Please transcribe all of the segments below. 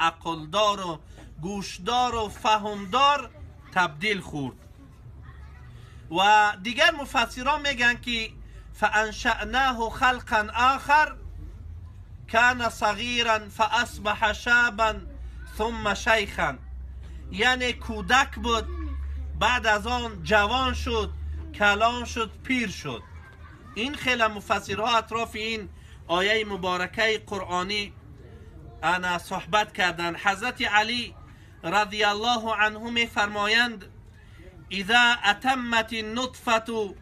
عقلدار و گوشدار و فهمدار تبدیل خورد. و دیگر مفسران میگن که فانشأناه خلقا آخر کان صغیرا فاصبح شابا ثم شیخا، یعنی کودک بود، بعد از آن جوان شد، کلان شد، پیر شد. این خیلی مفسرها اطراف این آیه مبارکه قرآنی انا صحبت کردند. حضرت علی رضی الله عنه می فرمایند اذا اتمت النطفة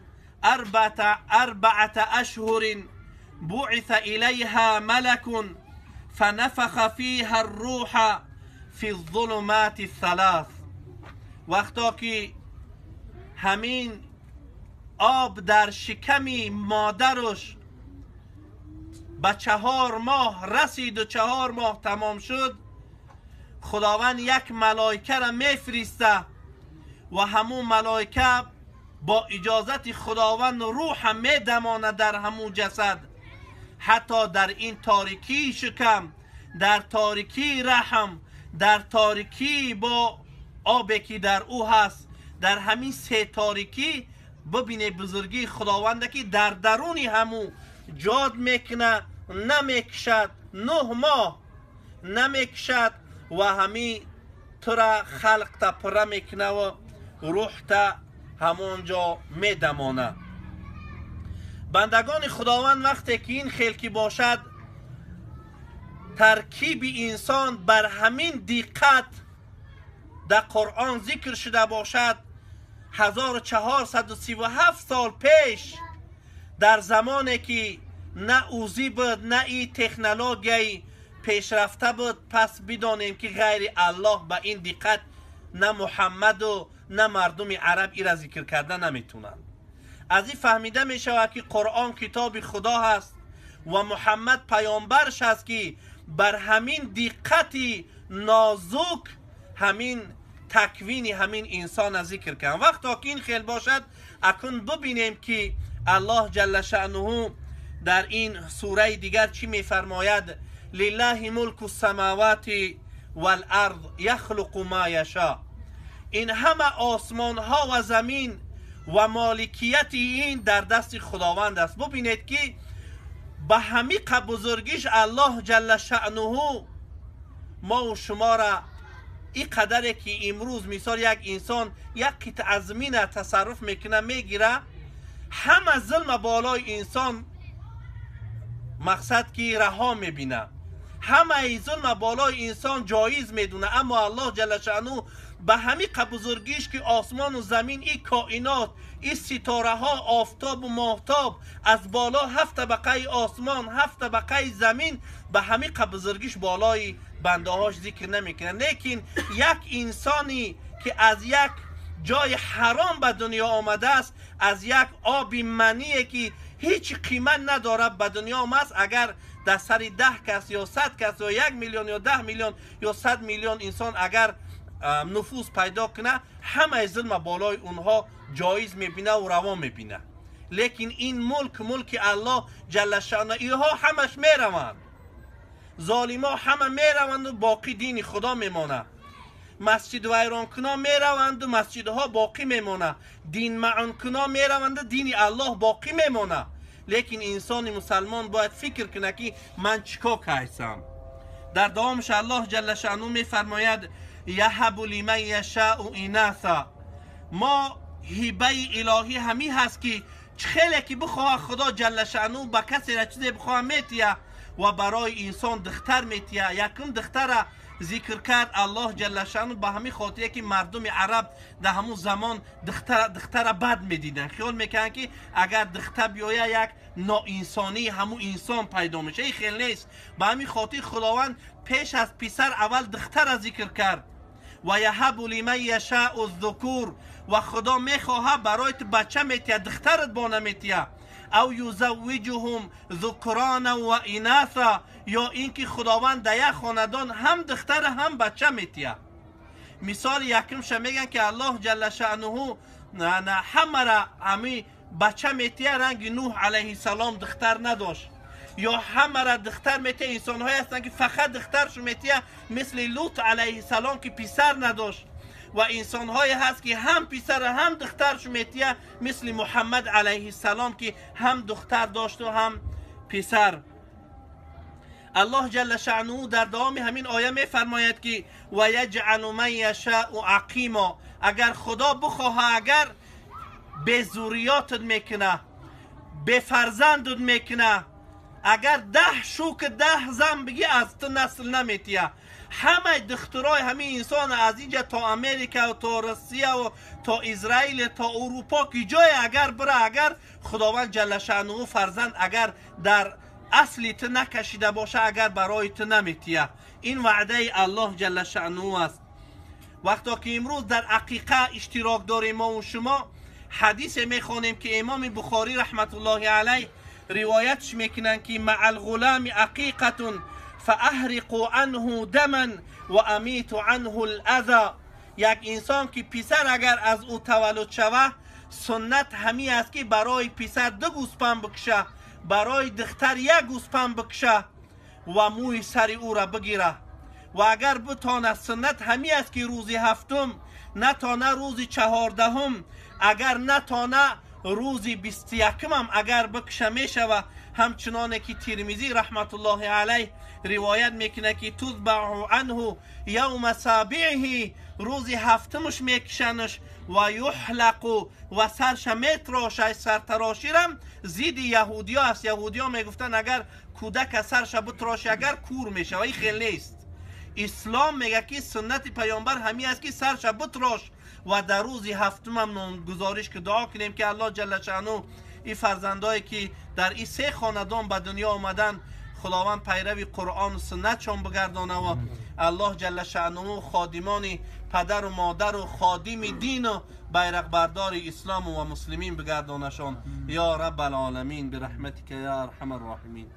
اربعة اشهر بعث الیها ملک فنفخ فیها الروح فی الظلمات الثلاث. وقتا که همین آب در شکمی مادرش به 4 ماه رسید و 4 ماه تمام شد، خداوند یک ملائکه را میفرسته و همون ملائکه با اجازت خداوند روح میدمانه در همون جسد، حتی در این تاریکی شکم، در تاریکی رحم، در تاریکی با آبی که در او هست، در همین 3 تاریکی ببینه بزرگی خداوند که در درونی همو جاد میکنه، نمیکشد، 9 ماه نمیکشد و همی تو را خلق تا پره میکنه و روح تا همونجا میدمانه. بندگان خداوند وقتی که این خلقی باشد، ترکیب انسان بر همین دقت در قرآن ذکر شده باشد، 1437 سال پیش در زمانی که نه اوزی بود نه ای تکنولوژی پیشرفته بود، پس بدانیم که غیر الله به این دقت نه محمد و نه مردم عرب ای را ذکر کرده نمیتونند. از این فهمیده می شود که قرآن کتاب خدا هست و محمد پیامبرش است که بر همین دقت نازک همین تکوین همین انسان ذکر کرد. وقتا که این خیل باشد، اکنون ببینیم که الله جل شأنه در این سوره دیگر چی میفرماید؟ لله ملک السماوات والارض یخلق ما یشاء. این همه آسمان ها و زمین و مالکیت این در دست خداوند است. ببینید که به همی بزرگیش الله جل شأنه ما و شما را این قدره که امروز مثال یک انسان یک قطعه زمین تصرف میکنه میگیره، همه ظلم بالای انسان مقصد که رها میبینه، همه ظلم بالای انسان جایز میدونه، اما الله جل شأنه به همی بزرگیش که آسمان و زمین، این کائنات، این ستاره ها، آفتاب و ماهتاب، از بالا 7 طبقه آسمان، 7 طبقه زمین، به همی بزرگیش بالای بنده هاش ذکر نمیکنه. لیکن یک انسانی که از یک جای حرام به دنیا آمده است، از یک آب منیه که هیچ قیمت نداره به دنیا آمده است، اگر در سر 10 کس یا 100 کس یا 1 میلیون یا 10 میلیون یا 100 میلیون انسان اگر نفوذ پیدا کنه، همه ظلم بالای اونها جایز میبینه و روا میبینه. لیکن این ملک، ملک الله جل شأنه، اینها همش میروند، ظالما همه میروند و باقی دین خدا میمانه. مسجد ویران کنا میروند و مسجدها باقی میمانه، دین معون کنا میروند و دین الله باقی میمانه. لیکن انسان مسلمان باید فکر کنه که من چیکار کردم. در دوامش الله جل شأنه میفرماید یهب لمن یشاء اناثا. ما هبه الهی همی هست که خیلی که بخواه خدا جل شأنه به کسی را چیزی بخواه میتیه و برای انسان دختر میتیه. یکم دختر ذکر کرد الله جل شأنه به همین خاطر که مردم عرب در همون زمان دختر بد میدیدن، خیال میکنن که اگر دختر بیایه یک ناانسانی همون انسان پیدا میشه. این خیلی نیست. به همین خاطر خداوند پیش از پسر اول دختر ذکر کرد و یهب لمن یشاء الذکور، و خدا میخواهد برای تو بچه میتیه، دخترت بانه میتیه. او یزوجهم ذکرانا و اناثا، یا اینکه خداوند در یک خاندان هم دختر هم بچه میتیه. مثال یکمش میگن که الله جل شأنه همه را همی بچه میتیه، رنگ نوح علیه السلام دختر نداشت. ё ҳамара духтар метия. Инсонҳое ҳастанд, ки фақат духтаршу метия, мисли Лут алайҳиссалом, ки писар надошт. Ва инсонҳое ҳаст, ки ҳам писара, ҳам духтаршу метия, мисли Муҳаммад алайҳиссалом, ки ҳам духтар дошту ҳам писар. Аллоҳ ҷалла шаънуҳу дар давоми ҳамин оя мефармояд, ки ва яҷъалу ман яшаъу ақимо. Агар Худо бихоҳа, агар безурриётат мекуна, бефарзандут мекуна. Агар 10 шук, 10 зан бигӣ, аз ту насл наметия. Ҳамаи духтурои ҳамин инсон аз инҷа то Америка, то Россияву то Израил, то Урупо, ки ҷое агар бира, агар Худованд ҷалла шаънуҳу фарзанд агар дар асли ту накашида боша, агар барои ту наметия. Ин ваъдаи Аллоҳ ҷалла шаънуҳу аст. Вақто ки имрӯз дар ақиқа иштирок дорем мову шумо, ҳадисе мехонем, ки имоми Бухорӣ раҳматуллоҳи алайҳ ривоятш мекунанд, ки маъа лғулами ақиқатун фааҳриқу анҳу даман ва амиту анҳу лаза. Як инсон ки писар агар аз ӯ таваллуд шава, суннат ҳамин аст, ки барои писар 2 гӯспанд бикша, барои духтар 1 гӯспанд бикша ва мӯи сари ӯра бигира. Ва агар битона, суннат ҳамин аст, ки рӯзи 7-ум натона, рӯзи 14-ум, агар натона, рӯзи 21-ам агар бикша мешава. Ҳамчуноне ки Тирмизӣ раҳматуллоҳи алайҳ ривоят мекунад, ки тузбаъу анҳу явма сабиъиҳи, рӯзи 7-умш мекишанаш, ва юҳлақу, ва сарша метрошай. Сартароширам зидди яҳудиё аст. Яҳудиё мегуфтанд, агар кӯдака сарша битроши, агар кур мешава. Ин хел нест. Ислом мега, ки суннати паёмбар ҳамин аст, ки сарша битрош ва дар рӯзи 7-умам номгузориш, ки дуо кунем, ки Аллоҳ ҷалла шаъну ин фарзандое, ки дар ин 3 хонадон ба дунё омаданд, Худованд пайрави Қуръону суннатшон бигардона ва Аллоҳ ҷалла шаънуҳу ходимони падару модару ходими дину байрақбардори ислому ва муслимин бигардонашон. Ё раббалоламин, бираҳматика я арҳама рроҳимин.